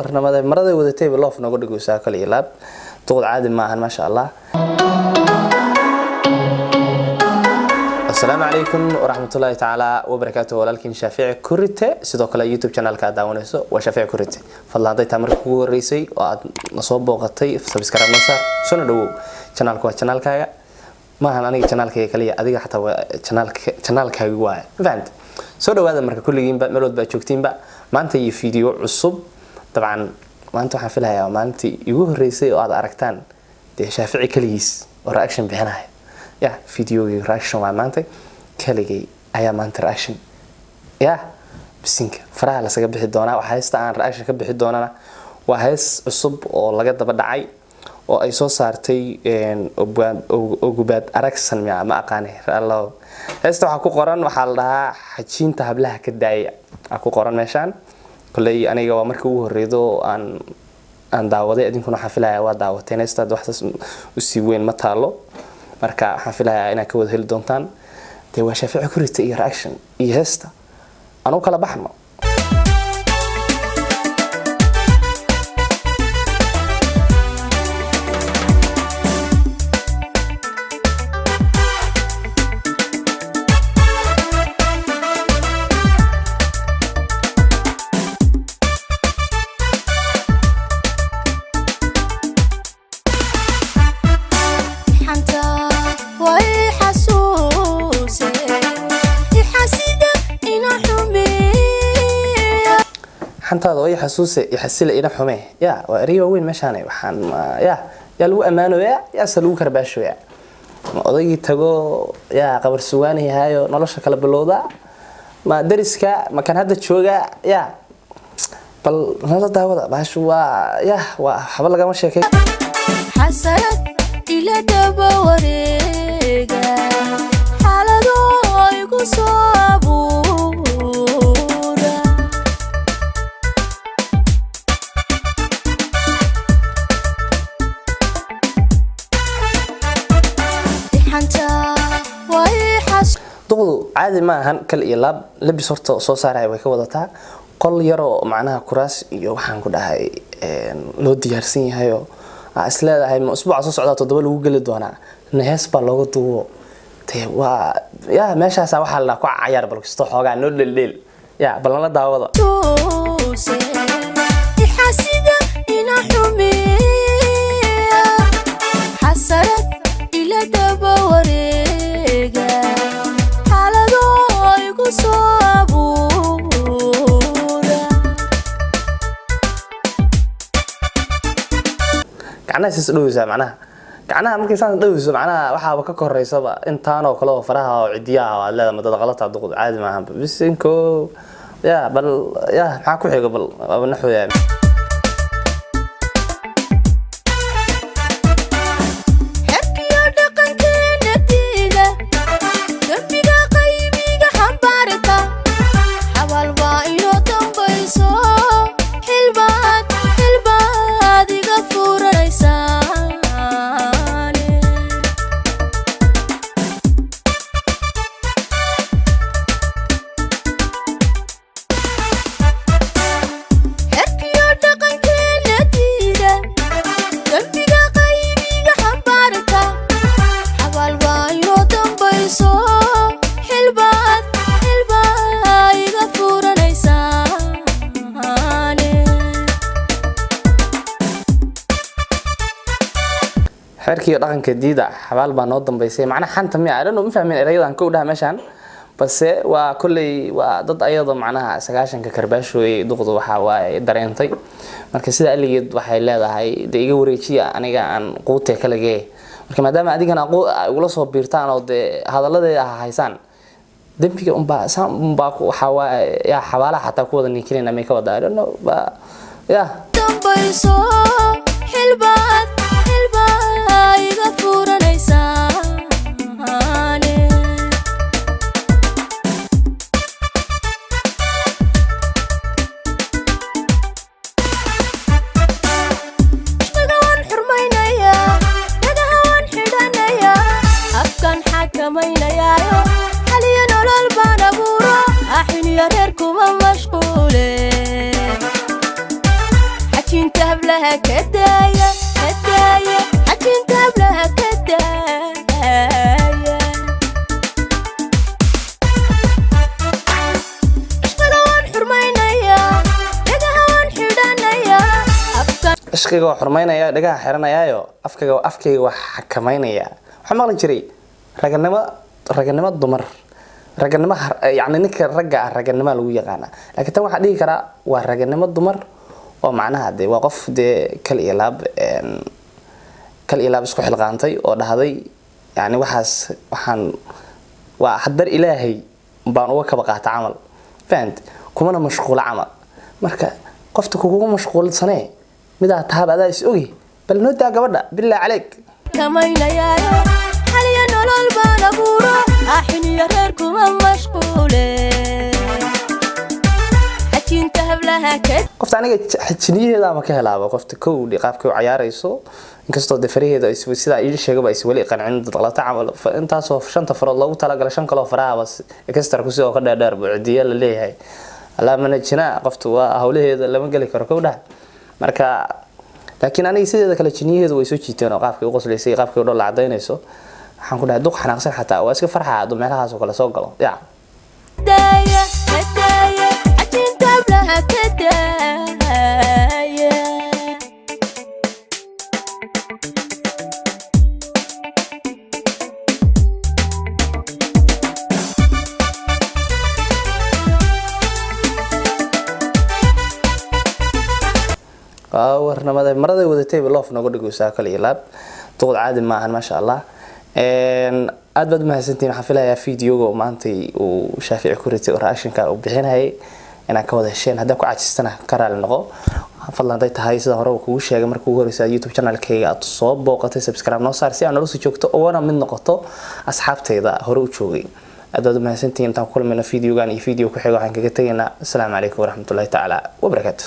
Gabarnimada maraday wadatayba loof nooga dhigaysaa kale iyo laab. Duqd caadi maahan, maasha Allah. Asalaamu calaykum waraxmatullaahi tacaala wabarakaatuh. Walaalkiin Shaafici Kurite, sidoo kale YouTube channelka aad daawanayso waa Shaafici Kurite. Fadlan, hadday taa marka kugu horeysay oo aad nasoo booqatay, subscribe noo saar, sona dhawow. Channelka waa channelkaaga, maahan aniga channelkayga kaliya, adiga xataa waa channelka, channelkaaga waaye, ma fahamte? Soo dhawaada marka kulligiinba, meel walba aad joogtiinba. Maanta iyo video cusub. Dabcan maanta waxaan filayaa maalintii igu horeysay oo aad aragtaan dee Shaafici kaligiis oo reaction bixinaya. Ya, videogii reaction waa maanta, kaligay ayaa maanta reaction ya bisinka faraha lasaga bixi doonaa. Waxa heesta aan reaction ka bixi doonana waa hees cusub oo laga daba dhacay oo ay soo saartay Ogubaad Aragsan. Miya ma aqaani allo. Heesta waxaa ku qoran, waxaa la dhahaa "Xajiinta hablaha ka daaya" aa ku qoran meeshaan. Kolley aniga waa markii ugu horreydo oo aan daawaday, idinkuna waxaan filayaa waa daawateen. Heesta hadda waxsaas usii weyn ma taalo, marka waxaan filayaa inaad ka wada heli doontaan. Dee waa Shaafici Kurita iyo reaction iyo heesta aan u kala baxno. Xanta way xasuuse ixasida ina xumeeya. Xantaada oo i xasuuse ixasila ina xume. Ya, waa erey waaweyn meeshaan. Waxaan ya yaa lagu ammaanoyaa, yaase lagu karbaashoyaa? Ma odaygii tago yaa qabar sugaanayahaayo nolosha kala bilowda, ma dariska, ma kan hadda jooga? Ya, bal nala daawada. Baashu waa ya waa waxba lagama sheekay. Xasarad ila daba wareega, xaalado igu soo abuura. Xanta way xas Duqdu caadi ma ahan, kal iyo laab. Labis horta soo saaraya way ka wadataa. Qol yaroo macnaha kuraas iyo waxaan ku dhahay loo diyaarsan yahayoo aa is leedahay ma usbuuca soo socdaa toddoba lagu geli doonaa na hees baa looga duubo. Dee waa ya meeshaasa waxaa la dhahaa ku cayaar, bal kasto xoogaa noo dheeldheel. Ya, bal nala daawada. Xasuuse ixasida ina xumeeya, xasarad ila daba wareega, xaalado igu soo abuura. Gacnaha is dhoweysaa, macnaha gacnaha markay saan dhoweyso, macnaha waxaaba ka koreysaba intaan oo kale oo faraha oo cidiyaha oo aad leedahay madada qalata. Duqud caadi maahan bisinko. Ya, bal ya maxaa ku xiga? Bal waaba naxooyaa. Xerkiyo dhaqankeena diida, dembiga qaybiga xambaarta, xabaal baa inoo dambayso, xilbaad xilbaad iga furanaysaane. Xerkiyo dhaqankeena diida, dembiga qaybiga xambaarta, xabaal baa inoo dambayso, xilbaad xilbaa iga furanaysaane. Xeerkiiyo dhaqanka diida, xabaal baa noo dambaysay. Macnaha xanta miya? I don't know, ma fahmin erayadan kow dhaha meeshaan, balse waa kolley waa dad ayadoo macnaha 90-ka karbaashooyay. Duqdu waxa waaye dareentay marka sida aligeed waxay leedahay dee iga wareejiya aniga aan quutee kaligee. Marka maadaama adigana igula soo biirtaan oo dee hadalladeeda ha haysaan, dembiga unbaa saan unbaa waxaa waaye yaa xabaalaha xataa ku wada ninkinayna may ka wadaa. I don't know ba ya. Dambayso xilbaad xilbaa iga furanaysaane. Ishqiga waan xurmaynayaa, dhagaha waan xidhanayaa, afkan xakamaynayaa, xaliyo nolol baan abuuro, axiniyo reer kuma mashquule. Hablaha ka daaya, ka daaya, xajinta hablaha ka daaya. Cishqiga waan xurmaynayaa, dhagaha waan xidhanayaa, afkan Cishqiga waa xurmaynaya, dhagaha xiranayaayo, afkaga afkayga waa xakamaynaya. Waxaa maqli jiray raganimo, raganimo dumar, raganimo yacni ninka ragga ah raganimo lagu yaqaana, laakiin tan waxaa dhihi karaa waa raganimo dumar oo macnaha dee waa qof dee kal iyo laab kal iyo laab isku xilqaantay oo dhahday, yani waxaas waxaan waa hadar Ilaahay baan uga kaba qaata camal, fahant, kumana mashquulo camal. Marka qofta kuguga mashquulsanee midaa tahaba adaa is ogi, bal noo daa gabadha, billah caleyk. Kamaynayaayo xaliyo nolol baan abuuro, aaxiniyo reer kuma mashquule, xajinta hablaha ka Qofta aniga xajiniyaheeda ama ka helaaba qofta kowdhi qaabkay u cayaarayso, inkastoo dee faraheeda ay sidaa ii sheegaba is weli qancin dad qalata camal. Intaasoo shanta farood loogu talagalay, shan kaloo farahaba extra kusi oo ka dheerdheer buu cidiya la leeyahay. Allaa manajinaa, qoftu waa hawlaheeda lama geli karo kowdhaha. Marka laakiin aniga sideeda kale jiniyaheedu way soo jiiteen oo qaabkay u qoslaysay, qaabkay u dhola cadaynayso, waxaan ku dhahay duq xanaaqsan xataa waa iska farxa hadduu meelahaas oo kale soo galo ya. Daaya, ka daaya, xajinta hablaha ka daaya. Warnamada maraday wadatayba loof nooga dhigaysaa, kale iyo laab, duqod caadi maahan, maasha Allah. Aad baad umahadsantihiin. Waxaan filayaa videoga oo maantay uu Shaafici ku ritay oo reactionka uu bixinayay inaad ka wada hesheen. Haddaa ku cajistana ka raali noqo fadlan. Hadday tahay sida hore uu kugu sheegay markii ugu horreysay aad YouTube channelkayga aad soo booqatay, subscribe noo saar si aad nolosha joogto ugana mid noqoto asxaabtayda hore u joogay. Aad baad umahadsantihiin. Intaan ku kulmayno videogan iyo video ku xiga, waxaan kaga tegaynaa asalaamu calaykum waraxmatullahi tacaala wabarakaatu.